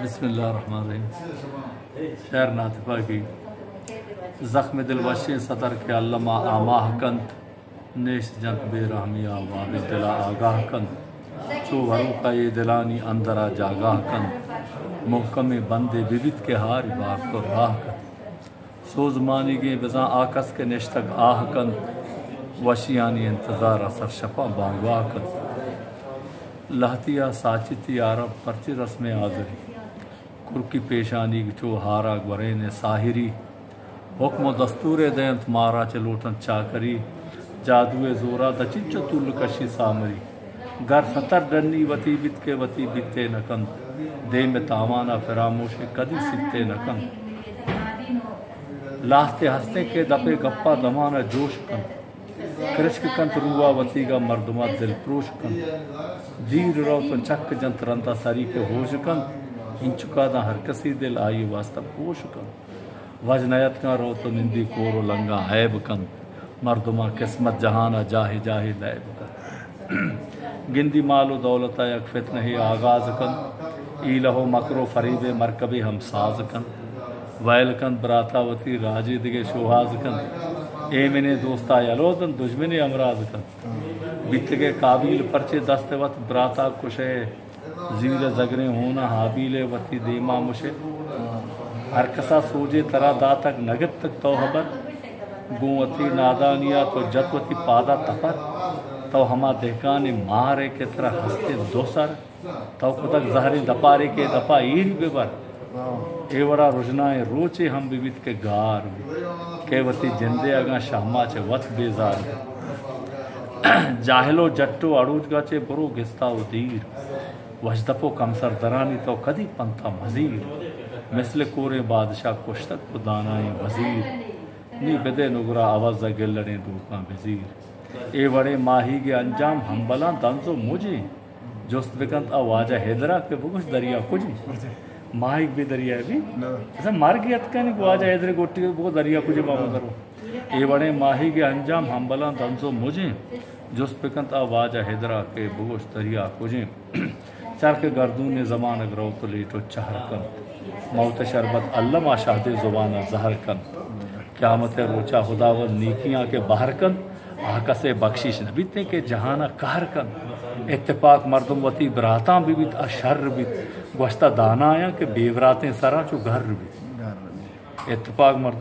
بسم اللہ الرحمن الرحیم۔ شعر ناتپاکی۔ زخم دل وشیں صدر کہ الما آماہ کنت، نیش جنت بے رحمی ءَ واب دل ءَ آگاہ کنت۔ چو وروک ءَ اے دلانی اندر ءَ جاگاہ کنت، محکمیں بندے ببیت کہ ہاری بارت ءُ راہ کنت۔ سوزمانیگیں بزاں آ کس کہ نشتگ آہ کنت، وشیانی انتظار ءَ سرشپاں بانگواہ کنت۔ لہتی ءَ ساچتی عرب پرچے رسم ءِ حاضری، کرکی پیشانیگ چو ہارا گورین ءِ ساحری، حکم ءُ دستورے دینت مارا چہ لوٹنت چاکری، جادو ءِ زورا دچنچو تول کشی سامری۔ گر ستر ڈنی وتی بیت کہ وتی بیتے نہ کنت، دیم ءِ تاوان ءَ فراموشیں کدی سیتے نہ کنت۔ لہتے ہستیں کہ دپے گپا دمان ءَ جوش کنت، کرشک کنت روح ءَ وتیگا مردم ءَ دل پروش کنت۔ دیر روت ءُ چک جنت رندا سری کہ ہوش کنت، انچکا داں ہر کسی دل آئی واسطہ پوش کنت۔ وج نیتکاں روت ءُ نندی کور ءُ لنگاں عیب کنت۔ مردماں قسمت جہان ءَ جاہے جاہے لیب کنت۔ گندی مال ءُ دولت ءَ یک فتنہے آغاز کنت۔ ایلہ ءُ مکر ءُ فریب ءِ مرکبے ہم ساز کنت۔ ویل کنت براتا وتی راجے دگہ شوہاز کنت۔ ایمنیں دوستا یلو دنت، دژمنے ہمراز کنت۔ بیتگے قابیل پرچے دست وت براتا کشے؟ زیر ءِ زگریں ہوناں ہابیل ءَ وتی دیما مشت۔ ہر کسا سوجے ترا داتگ نہ گپتگ تو ہبر۔ گوں وتی نادانی ءَ تو جت وتی پادا تپر۔ تو ہما دہکانیں مار ئے کہ ترا ہستیں دو سر۔ تو کتگ زہریں دپارے کہ دپا ایری بہ بر۔ اے وڑا رژنائیں روچے ہم بہ بیت کہ گار بیت۔ کہ وتی جندے اگاں شہما چہ وت بیزار بیت۔ جاہل ءُ جٹ ءُ اڑوجگا چہ برو گستا ءُ دیر۔ وشدپ ءُ کمسردرانی تو کدی پنتا مزیر۔ مثل کوریں بادشاہ کشتگ تو دانائیں وزیر۔ نی بدے نگرا عوض ءَ گلڑیں ڈوکاں بزیر۔ اے وڑیں ماہیگ ءِ انجام ہمبلاں دنز ءُ مجیں۔ جست بکنت آ واجہ حیدرا کہ بگوش دریا کجیں؟ ماہیگ بے دریا بی؟ نہ۔ اصلاً مرگ اتکانی کہ واجہ حیدر گوٹی بگو دریا کجیں بابا درو۔ اے وڑیں ماہیگ ءِ انجام ہمبلاں دنز ءُ مجیں۔ جست بکنت آ واجہ حیدرا کہ بگوش دریا کجیں۔ چرخ گردون ءِ زمانگ روت ءُ لیٹ ءُ چہر کنت۔ موت ءِ شربت الما شہدیں زبان ءَ زہر کنت۔ قیامت ءِ روچا خداوند نیکیاں کہ بہر کنت، آ کسے بخشیش نہ بیتیں کہ جہان ءَ قہر کنت۔ اتفاق مردم وتی براتاں بہ بیت، آ شر بیت۔ گوشتہ دانایاں کہ بے براتیں سراں چو گھر بیت۔ اتفاق مردم